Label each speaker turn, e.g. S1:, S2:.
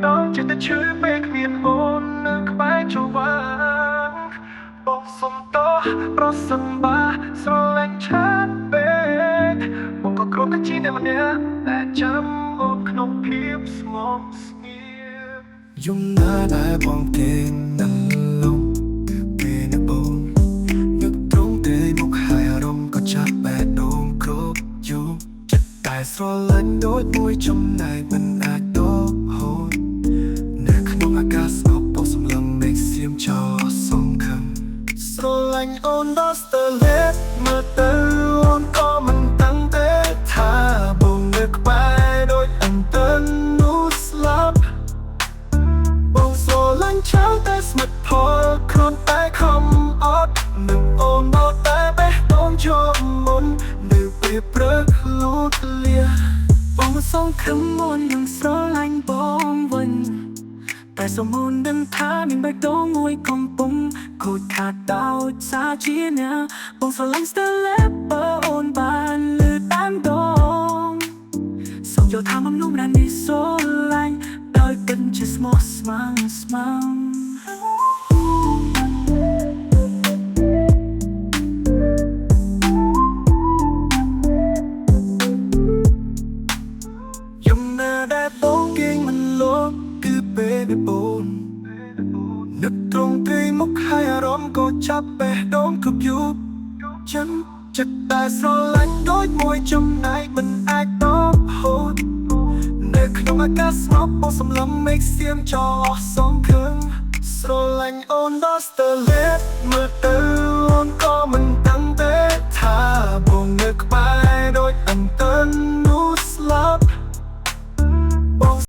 S1: ដងចិត្តតែឈឺពេលគ្មានអូននៅក្បែរចវាងបងសុំតោះប្រសិនបើស្រឡាញ់ឆាតពេកបងក៏គ្រាន់តែជាអ្នកម្នាក់ដែលចាំអូនក្នុងភាពស្ងប់ស្ងៀម
S2: យំណាដែលបងគេងនឹងលំពេលនេះបងនឹកត្រង់ទេមុខហើយអារម្មណ៍ក៏ចាប់បេះដូងគ្រប់យូរចិត្តតែស្រឡាញ់ដូចមួយចំណែកមិនអាចដកហូតនៅក្នុងអាកាសស្ងប់បងសម្លឹងមេឃសៀមចោលអស់សង្ឃឹម
S1: ស្រឡាញ់អូនដល់ស្ទើរលេបមើលទៅអូនក៏មិនតាំងទេថាបងនៅក្បែរដូចអន្ទិននោះស្លាប់បងស្រឡាញ់ឆៅតែស្មិតផលគ្រាន់តែខំអត់នឹងអូនមកតែបេះដូងជាប់មុននៅពេលព្រឹកលូតលា
S3: បងសង្ឃឹមមុននឹងស្រឡាញ់បងវិញតែសូមអូនដឹងថាមានបេះដូងមួយកំពុងខូចខាតដោយសារជាអ្នកបងស្រឡាញ់ស្ទើរលេបបើអូនបានលឺតាមដងសូមយល់ថាមនុស្សម្នាក់នេះស្រឡាញ់ដោយពិតជាស្មោះស្ម័គ្រស្ម័គ្រ
S2: យំណាដែលបងគេងមិនលក់គឺពេលដែលបងនឹកត្រង់ត្រីមុខហើយអារម្មណ៍ក៏ចាប់បេះដូងគ្រប់យូរចឹងចិត្តតែស្រឡាញ់ដូចមួយចំណែកមិនអាចដកហូតនៅក្នុងអាកាសស្ងប់បងសម្លឹងមេឃសៀមចោលអស់សង្ឃឹមស្រឡាញ់អូនដល់ស្ទើរលេបមើលទៅ